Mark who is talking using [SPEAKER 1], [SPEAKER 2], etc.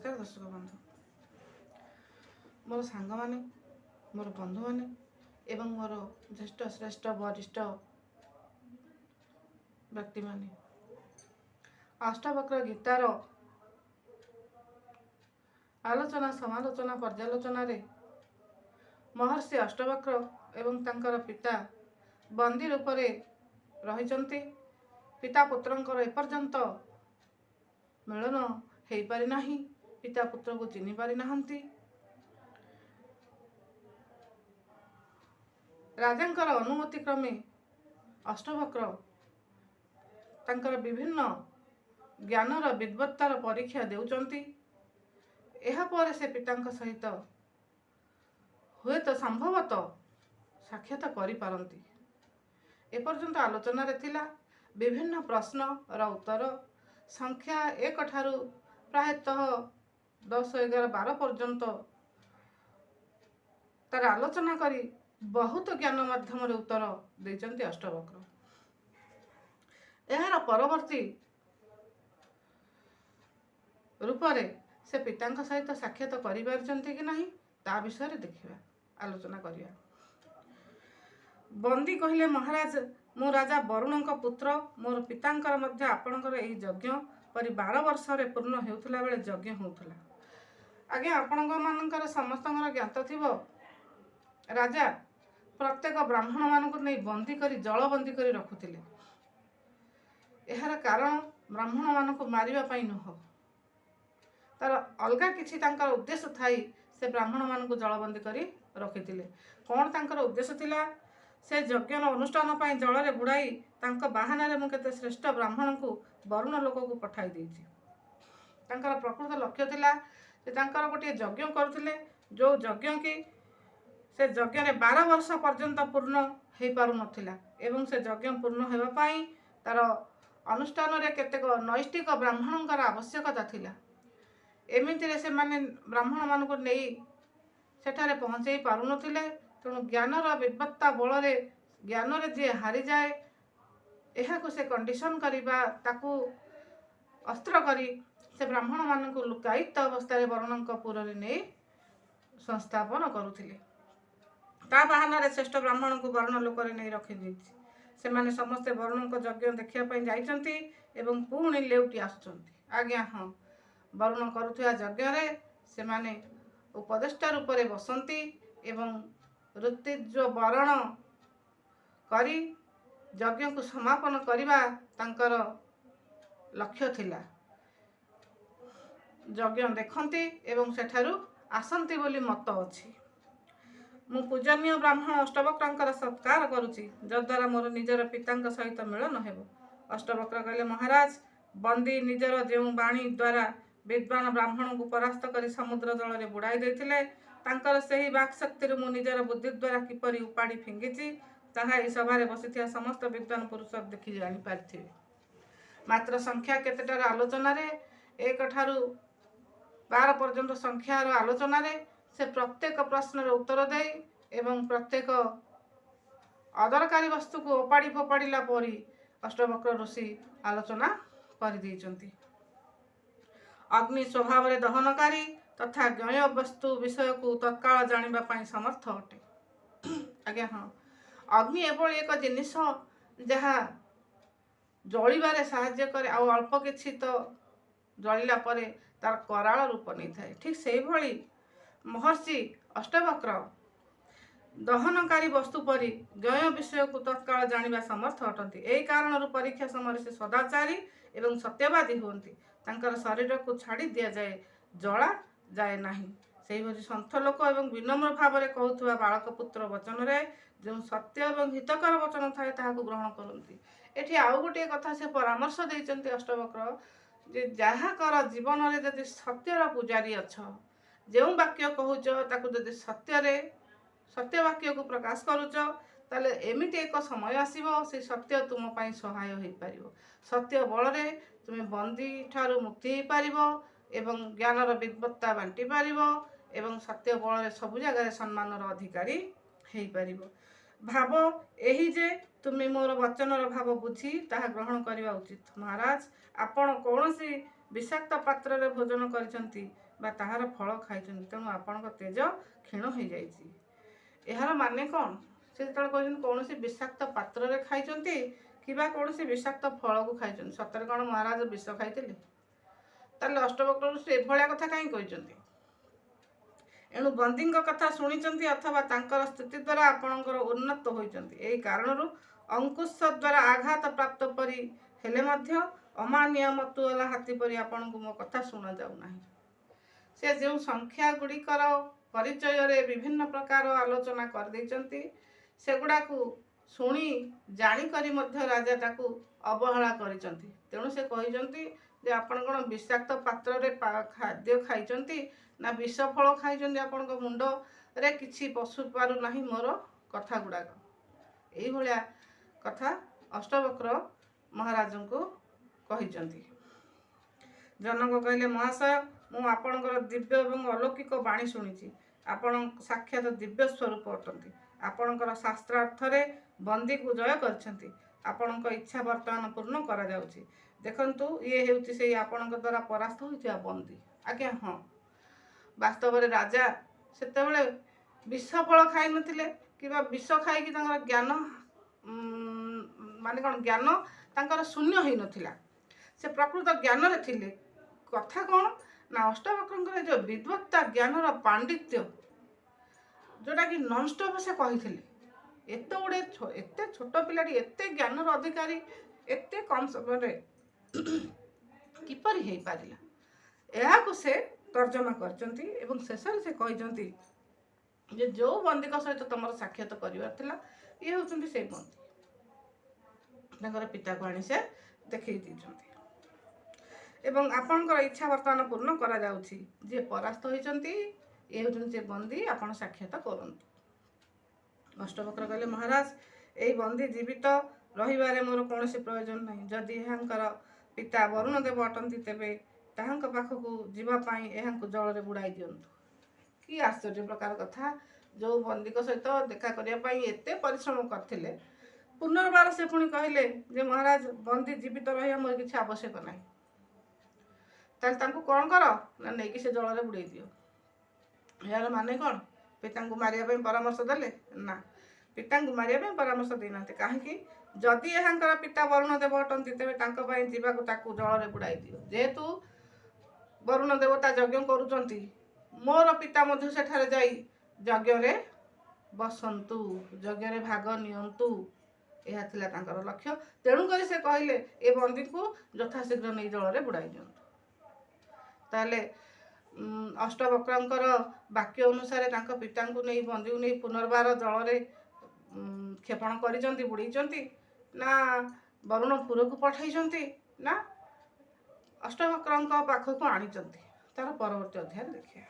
[SPEAKER 1] ନମସ୍କାର ଦର୍ଶକ ବନ୍ଧୁ, ମୋର ସାଙ୍ଗମାନେ, ମୋର ବନ୍ଧୁମାନେ ଏବଂ ମୋର ଜ୍ୟେଷ୍ଠ ଶ୍ରେଷ୍ଠ ବରିଷ୍ଠ ବ୍ୟକ୍ତିମାନେ। ଅଷ୍ଟବକ୍ର ଗୀତାର ଆଲୋଚନା, ସମାଲୋଚନା, ପର୍ଯ୍ୟାଲୋଚନାରେ ମହର୍ଷି ଅଷ୍ଟବକ୍ର ଏବଂ ତାଙ୍କର ପିତା ବନ୍ଦୀ ରୂପରେ ରହିଛନ୍ତି। ପିତା ପୁତ୍ରଙ୍କର ଏପର୍ଯ୍ୟନ୍ତ ମିଳନ ହେଇପାରିନାହିଁ। ପିତା ପୁତ୍ରକୁ ଚିହ୍ନି ପାରିନାହାନ୍ତି। ରାଜାଙ୍କର ଅନୁମତି କ୍ରମେ ଅଷ୍ଟବକ୍ର ତାଙ୍କର ବିଭିନ୍ନ ଜ୍ଞାନର ବିଦ୍ବତ୍ତାର ପରୀକ୍ଷା ଦେଉଛନ୍ତି। ଏହାପରେ ସେ ପିତାଙ୍କ ସହିତ ହୁଏତ ସମ୍ଭବତଃ ସାକ୍ଷାତ କରିପାରନ୍ତି। ଏପର୍ଯ୍ୟନ୍ତ ଆଲୋଚନାରେ ଥିଲା ବିଭିନ୍ନ ପ୍ରଶ୍ନର ଉତ୍ତର, ସଂଖ୍ୟା 1 ଠାରୁ ପ୍ରାୟତଃ 10, 11, 12 ପର୍ଯ୍ୟନ୍ତ ତାର ଆଲୋଚନା କରି ବହୁତ ଜ୍ଞାନ ମାଧ୍ୟମରେ ଉତ୍ତର ଦେଇଛନ୍ତି ଅଷ୍ଟବକ୍ର। ଏହାର ପରବର୍ତ୍ତୀ ରୂପରେ ସେ ପିତାଙ୍କ ସହିତ ସାକ୍ଷାତ କରିପାରିଛନ୍ତି କି ନାହିଁ, ତା ବିଷୟରେ ଦେଖିବା, ଆଲୋଚନା କରିବା। ବନ୍ଦୀ କହିଲେ, ମହାରାଜ, ମୁଁ ରାଜା ବରୁଣଙ୍କ ପୁତ୍ର। ମୋର ପିତାଙ୍କର ମଧ୍ୟ ଆପଣଙ୍କର ଏହି ଯଜ୍ଞ ପରି 12 ବର୍ଷରେ ପୂର୍ଣ୍ଣ ହେଉଥିଲା ବେଳେ ଯଜ୍ଞ ହେଉଥିଲା। ଆଜ୍ଞା, ଆପଣଙ୍କ ମାନଙ୍କର ସମସ୍ତଙ୍କର ଜ୍ଞାତ ଥିବ, ରାଜା ପ୍ରତ୍ୟେକ ବ୍ରାହ୍ମଣମାନଙ୍କୁ ନେଇ ବନ୍ଦୀ କରି, ଜଳବନ୍ଦୀ କରି ରଖୁଥିଲେ। ଏହାର କାରଣ ବ୍ରାହ୍ମଣମାନଙ୍କୁ ମାରିବା ପାଇଁ ନୁହଁ, ତାର ଅଲଗା କିଛି ତାଙ୍କର ଉଦ୍ଦେଶ୍ୟ ଥାଇ ସେ ବ୍ରାହ୍ମଣମାନଙ୍କୁ ଜଳବନ୍ଦୀ କରି ରଖିଥିଲେ। କ'ଣ ତାଙ୍କର ଉଦ୍ଦେଶ୍ୟ ଥିଲା? ସେ ଯଜ୍ଞର ଅନୁଷ୍ଠାନ ପାଇଁ ଜଳରେ ବୁଡ଼ାଇ ତାଙ୍କ ବାହାନାରେ ମୁଁ କେତେ ଶ୍ରେଷ୍ଠ ବ୍ରାହ୍ମଣଙ୍କୁ ବରୁଣ ଲୋକକୁ ପଠାଇ ଦେଇଛି। ତାଙ୍କର ପ୍ରକୃତ ଲକ୍ଷ୍ୟ ଥିଲା ଯେ ତାଙ୍କର ଗୋଟିଏ ଯଜ୍ଞ କରୁଥିଲେ, ଯେଉଁ ଯଜ୍ଞ କି ସେ ଯଜ୍ଞରେ 12 ବର୍ଷ ପର୍ଯ୍ୟନ୍ତ ପୂର୍ଣ୍ଣ ହେଇପାରୁନଥିଲା ଏବଂ ସେ ଯଜ୍ଞ ପୂର୍ଣ୍ଣ ହେବା ପାଇଁ ତାର ଅନୁଷ୍ଠାନରେ କେତେକ ନୈଷ୍ଠିକ ବ୍ରାହ୍ମଣଙ୍କର ଆବଶ୍ୟକତା ଥିଲା। ଏମିତିରେ ସେମାନେ ବ୍ରାହ୍ମଣମାନଙ୍କୁ ନେଇ ସେଠାରେ ପହଞ୍ଚେଇ ପାରୁନଥିଲେ। ତେଣୁ ଜ୍ଞାନର ବିଦ୍ବତ୍ତା ବଳରେ ଜ୍ଞାନରେ ଯିଏ ହାରିଯାଏ, ଏହାକୁ ସେ କଣ୍ଡିସନ କରିବା, ତାକୁ ଅସ୍ତ୍ର କରି ସେ ବ୍ରାହ୍ମଣମାନଙ୍କୁ ଲୁକାୟିତ ଅବସ୍ଥାରେ ବରୁଣଙ୍କ ପୁରରେ ନେଇ ସଂସ୍ଥାପନ କରୁଥିଲେ। ତା ବାହାନାରେ ଶ୍ରେଷ୍ଠ ବ୍ରାହ୍ମଣଙ୍କୁ ବରୁଣ ଲୋକରେ ନେଇ ରଖିଦେଇଛି। ସେମାନେ ସମସ୍ତେ ବରୁଣଙ୍କ ଯଜ୍ଞ ଦେଖିବା ପାଇଁ ଯାଇଛନ୍ତି ଏବଂ ପୁଣି ଲେଉଟି ଆସୁଛନ୍ତି। ଆଜ୍ଞା ହଁ, ବରୁଣ କରୁଥିବା ଯଜ୍ଞରେ ସେମାନେ ଉପଦେଷ୍ଟା ରୂପରେ ବସନ୍ତି ଏବଂ ଋତ୍ୱିଜ ବରଣ କରି ଯଜ୍ଞକୁ ସମାପନ କରିବା ତାଙ୍କର ଲକ୍ଷ୍ୟ ଥିଲା। ଯଜ୍ଞ ଦେଖନ୍ତି ଏବଂ ସେଠାରୁ ଆସନ୍ତି ବୋଲି ମତ ଅଛି। ମୁଁ ପୂଜନୀୟ ବ୍ରାହ୍ମଣ ଅଷ୍ଟବକ୍ରଙ୍କର ସତ୍କାର କରୁଛି, ଯଦ୍ୱାରା ମୋର ନିଜର ପିତାଙ୍କ ସହିତ ମିଳନ ହେବ। ଅଷ୍ଟବକ୍ର କହିଲେ, ମହାରାଜ, ବନ୍ଦୀ ନିଜର ଯେଉଁ ବାଣୀ ଦ୍ୱାରା ବିଦ୍ୱାନ ବ୍ରାହ୍ମଣଙ୍କୁ ପରାସ୍ତ କରି ସମୁଦ୍ର ଜଳରେ ବୁଡ଼ାଇ ଦେଇଥିଲେ, ତାଙ୍କର ସେହି ବାକ୍ଶକ୍ତିରୁ ମୁଁ ନିଜର ବୁଦ୍ଧି ଦ୍ୱାରା କିପରି ଉପାଡ଼ି ଫିଙ୍ଗିଛି, ତାହା ଏହି ସଭାରେ ବସିଥିବା ସମସ୍ତ ବିଦ୍ୱାନ ପୁରୁଷ ଦେଖି ଜାଣିପାରିଥିବେ। ମାତ୍ର ସଂଖ୍ୟା କେତେଟାର ଆଲୋଚନାରେ, 1 ଠାରୁ 12 ପର୍ଯ୍ୟନ୍ତ ସଂଖ୍ୟାର ଆଲୋଚନାରେ ସେ ପ୍ରତ୍ୟେକ ପ୍ରଶ୍ନର ଉତ୍ତର ଦେଇ ଏବଂ ପ୍ରତ୍ୟେକ ଅଦରକାରୀ ବସ୍ତୁକୁ ଓପାଡ଼ି ଫୋପାଡ଼ିଲା ପରି ଅଷ୍ଟବକ୍ର ଋଷି ଆଲୋଚନା କରିଦେଇଛନ୍ତି। ଅଗ୍ନି ସ୍ୱଭାବରେ ଦହନକାରୀ ତଥା ଜ୍ଞେୟ ବସ୍ତୁ ବିଷୟକୁ ତତ୍କାଳ ଜାଣିବା ପାଇଁ ସମର୍ଥ ଅଟେ। ଆଜ୍ଞା ହଁ, ଅଗ୍ନି ଏଭଳି ଏକ ଜିନିଷ ଯାହା ଜଳିବାରେ ସାହାଯ୍ୟ କରେ, ଆଉ ଅଳ୍ପ କିଛି ତ ଜଳିଲା ପରେ ତାର କରାଳ ରୂପ ନେଇଥାଏ। ଠିକ୍ ସେଇଭଳି ମହର୍ଷି ଅଷ୍ଟବକ୍ର ଦହନକାରୀ ବସ୍ତୁ ପରି ଜ୍ଞେୟ ବିଷୟକୁ ତତ୍କାଳ ଜାଣିବା ସମର୍ଥ ଅଟନ୍ତି। ଏହି କାରଣରୁ ପରୀକ୍ଷା ସମୟରେ ସେ ସଦାଚାରୀ ଏବଂ ସତ୍ୟବାଦୀ ହୁଅନ୍ତି। ତାଙ୍କର ଶରୀରକୁ ଛାଡ଼ି ଦିଆଯାଏ, ଜଳା ଯାଏ ନାହିଁ। ସେହିଭଳି ସନ୍ଥ ଲୋକ ଏବଂ ବିନମ୍ର ଭାବରେ କହୁଥିବା ବାଳକ ପୁତ୍ର ବଚନରେ ଯେଉଁ ସତ୍ୟ ଏବଂ ହିତକର ବଚନ ଥାଏ, ତାହାକୁ ଗ୍ରହଣ କରନ୍ତି। ଏଠି ଆଉ ଗୋଟିଏ କଥା ସେ ପରାମର୍ଶ ଦେଇଛନ୍ତି ଅଷ୍ଟବକ୍ର ଯେ ଯାହା କର ଜୀବନରେ, ଯଦି ସତ୍ୟର ପୂଜାରୀ ଅଛ, ଯେଉଁ ବାକ୍ୟ କହୁଛ ତାକୁ ଯଦି ସତ୍ୟରେ ସତ୍ୟ ବାକ୍ୟକୁ ପ୍ରକାଶ କରୁଛ, ତାହେଲେ ଏମିତି ଏକ ସମୟ ଆସିବ, ସେ ସତ୍ୟ ତୁମ ପାଇଁ ସହାୟ ହୋଇପାରିବ। ସତ୍ୟ ବଳରେ ତୁମେ ବନ୍ଦୀ ଠାରୁ ମୁକ୍ତି ହେଇପାରିବ ଏବଂ ଜ୍ଞାନର ବିଦ୍ବତ୍ତା ବାଣ୍ଟି ପାରିବ ଏବଂ ସତ୍ୟ ବଳରେ ସବୁ ଜାଗାରେ ସମ୍ମାନର ଅଧିକାରୀ ହେଇପାରିବ। ଭାବ ଏହି ଯେ ତୁମେ ମୋର ବଚନର ଭାବ ବୁଝି ତାହା ଗ୍ରହଣ କରିବା ଉଚିତ। ମହାରାଜ, ଆପଣ କୌଣସି ବିଷାକ୍ତ ପାତ୍ରରେ ଭୋଜନ କରିଛନ୍ତି ବା ତାହାର ଫଳ ଖାଇଛନ୍ତି, ତେଣୁ ଆପଣଙ୍କ ତେଜ କ୍ଷୀଣ ହୋଇଯାଇଛି। ଏହାର ମାନେ କ'ଣ? ସେ ଯେତେବେଳେ କହୁଛନ୍ତି କୌଣସି ବିଷାକ୍ତ ପାତ୍ରରେ ଖାଇଛନ୍ତି କିମ୍ବା କୌଣସି ବିଷାକ୍ତ ଫଳକୁ ଖାଇଛନ୍ତି, ସତରେ କ'ଣ ମହାରାଜ ବିଷ ଖାଇଥିଲେ? ତାହେଲେ ଅଷ୍ଟବକ୍ର ଋଷି ଏଭଳିଆ କଥା କାହିଁ କହିଛନ୍ତି? ଏଣୁ ବନ୍ଦୀଙ୍କ କଥା ଶୁଣିଛନ୍ତି ଅଥବା ତାଙ୍କର ସ୍ଥିତି ଦ୍ୱାରା ଆପଣଙ୍କର ଉନ୍ନତ ହୋଇଛନ୍ତି। ଏହି କାରଣରୁ ଅଙ୍କୁଶ ଦ୍ୱାରା ଆଘାତ ପ୍ରାପ୍ତ ପରି ହେଲେ ମଧ୍ୟ ଅମାନିଆ ମତୁଆଲା ହାତୀ ପରି ଆପଣଙ୍କୁ ମୋ କଥା ଶୁଣାଯାଉ ନାହିଁ। ସେ ଯେଉଁ ସଂଖ୍ୟା ଗୁଡ଼ିକର ପରିଚୟରେ ବିଭିନ୍ନ ପ୍ରକାର ଆଲୋଚନା କରିଦେଇଛନ୍ତି, ସେଗୁଡ଼ାକୁ ଶୁଣି ଜାଣିକରି ମଧ୍ୟ ରାଜା ତାକୁ ଅବହେଳା କରିଛନ୍ତି। ତେଣୁ ସେ କହିଛନ୍ତି ଯେ ଆପଣ କ'ଣ ବିଷାକ୍ତ ପାତ୍ରରେ ଖାଦ୍ୟ ଖାଇଛନ୍ତି ନା ବିଷ ଫଳ ଖାଇଛନ୍ତି? ଆପଣଙ୍କ ମୁଣ୍ଡରେ କିଛି ପଶୁ ପାରୁନାହିଁ ମୋର କଥା ଗୁଡ଼ାକ। ଏଇଭଳିଆ କଥା ଅଷ୍ଟବକ୍ର ମହାରାଜଙ୍କୁ କହିଛନ୍ତି। ଜନକ କହିଲେ, ମହାଶୟ, ମୁଁ ଆପଣଙ୍କର ଦିବ୍ୟ ଏବଂ ଅଲୌକିକ ବାଣୀ ଶୁଣିଛି। ଆପଣ ସାକ୍ଷାତ ଦିବ୍ୟ ସ୍ୱରୂପ ଅଟନ୍ତି। ଆପଣଙ୍କର ଶାସ୍ତ୍ରାର୍ଥରେ ବନ୍ଦୀକୁ ଜୟ କରିଛନ୍ତି। ଆପଣଙ୍କ ଇଚ୍ଛା ବର୍ତ୍ତମାନ ପୂର୍ଣ୍ଣ କରାଯାଉଛି। ଦେଖନ୍ତୁ, ଇଏ ହେଉଛି ସେଇ ଆପଣଙ୍କ ଦ୍ୱାରା ପରାସ୍ତ ହୋଇଥିବା ବନ୍ଦୀ। ଆଜ୍ଞା ହଁ, ବାସ୍ତବରେ ରାଜା ସେତେବେଳେ ବିଷ ଫଳ ଖାଇନଥିଲେ କିମ୍ବା ବିଷ ଖାଇକି ତାଙ୍କର ଜ୍ଞାନ ମାନେ କ'ଣ, ଜ୍ଞାନ ତାଙ୍କର ଶୂନ୍ୟ ହେଇନଥିଲା। ସେ ପ୍ରକୃତ ଜ୍ଞାନରେ ଥିଲେ। କଥା କ'ଣ ନା, ଅଷ୍ଟବକ୍ରଙ୍କର ଯେଉଁ ବିଦ୍ୱତ୍ତା, ଜ୍ଞାନର ପାଣ୍ଡିତ୍ୟ, ଯେଉଁଟାକି ନନଷ୍ଟପ୍ ସେ କହିଥିଲେ, ଏତେ ଗୁଡ଼ିଏ ଏତେ ଛୋଟ ପିଲାଟି ଏତେ ଜ୍ଞାନର ଅଧିକାରୀ ଏତେ କମ୍ ସମୟରେ କିପରି ହେଇପାରିଲା, ଏହାକୁ ସେ ତର୍ଜମା କରିଛନ୍ତି। ଏବଂ ଶେଷରେ ସେ କହିଛନ୍ତି ଯେ ଯେଉଁ ବନ୍ଦୀଙ୍କ ସହିତ ତୁମର ସାକ୍ଷାତ କରିବାର ଥିଲା, ଇଏ ହେଉଛନ୍ତି ସେଇ ବନ୍ଦୀ। ତାଙ୍କର ପିତାକୁ ଆଣି ସେ ଦେଖେଇ ଦେଇଛନ୍ତି ଏବଂ ଆପଣଙ୍କର ଇଚ୍ଛା ବର୍ତ୍ତମାନ ପୂର୍ଣ୍ଣ କରାଯାଉଛି। ଯିଏ ପରାସ୍ତ ହୋଇଛନ୍ତି, ଇଏ ହେଉଛନ୍ତି ସେ ବନ୍ଦୀ, ଆପଣ ସାକ୍ଷାତ କରନ୍ତୁ। ଅଷ୍ଟବକ୍ର କହିଲେ, ମହାରାଜ, ଏହି ବନ୍ଦୀ ଜୀବିତ ରହିବାରେ ମୋର କୌଣସି ପ୍ରୟୋଜନ ନାହିଁ। ଯଦି ଏହାଙ୍କର ପିତା ବରୁଣ ଦେବ ଅଟନ୍ତି, ତେବେ ତାହାଙ୍କ ପାଖକୁ ଯିବା ପାଇଁ ଏହାଙ୍କୁ ଜଳରେ ବୁଡ଼ାଇ ଦିଅନ୍ତୁ। କି ଆଶ୍ଚର୍ଯ୍ୟ ପ୍ରକାର କଥା! ଯେଉଁ ବନ୍ଦୀଙ୍କ ସହିତ ଦେଖା କରିବା ପାଇଁ ଏତେ ପରିଶ୍ରମ କରିଥିଲେ, ପୁନର୍ବାର ସେ ପୁଣି କହିଲେ ଯେ ମହାରାଜ, ବନ୍ଦୀ ଜୀବିତ ରହିବା ମୋର କିଛି ଆବଶ୍ୟକ ନାହିଁ। ତାହେଲେ ତାଙ୍କୁ କ'ଣ କର ନା, ନେଇକି ସେ ଜଳରେ ବୁଡ଼େଇ ଦିଅ। ଏହାର ମାନେ କ'ଣ? ପିତାଙ୍କୁ ମାରିବା ପାଇଁ ପରାମର୍ଶ ଦେଲେ? ନା, ପିତାଙ୍କୁ ମାରିବା ପାଇଁ ପରାମର୍ଶ ଦେଇନାହାନ୍ତି। କାହିଁକି? ଯଦି ଏହାଙ୍କର ପିତା ବରୁଣ ଦେବ ଅଟନ୍ତି, ତେବେ ତାଙ୍କ ପାଇଁ ଯିବାକୁ ତାକୁ ଜଳରେ ବୁଡ଼ାଇ ଦିଅ। ଯେହେତୁ ବରୁଣ ଦେବତା ଯଜ୍ଞ କରୁଛନ୍ତି, ମୋର ପିତା ମଧ୍ୟ ସେଠାରେ ଯାଇ ଯଜ୍ଞରେ ବସନ୍ତୁ, ଯଜ୍ଞରେ ଭାଗ ନିଅନ୍ତୁ, ଏହା ଥିଲା ତାଙ୍କର ଲକ୍ଷ୍ୟ। ତେଣୁକରି ସେ କହିଲେ, ଏ ବନ୍ଦୀଙ୍କୁ ଯଥାଶୀଘ୍ର ନେଇ ଜଳରେ ବୁଡ଼ାଇ ଦିଅନ୍ତୁ। ତାହେଲେ ଅଷ୍ଟବକ୍ରଙ୍କର ବାକ୍ୟ ଅନୁସାରେ ତାଙ୍କ ପିତାଙ୍କୁ ନେଇ, ବନ୍ଦୀକୁ ନେଇ ପୁନର୍ବାର ଜଳରେ କ୍ଷେପଣ କରିଛନ୍ତି, ବୁଡ଼େଇଛନ୍ତି, ନା ବରୁଣପୁରକୁ ପଠାଇଛନ୍ତି, ନା ଅଷ୍ଟବକ୍ରଙ୍କ ପାଖକୁ ଆଣିଛନ୍ତି, ତାର ପରବର୍ତ୍ତୀ ଅଧ୍ୟାୟରେ ଦେଖିବା।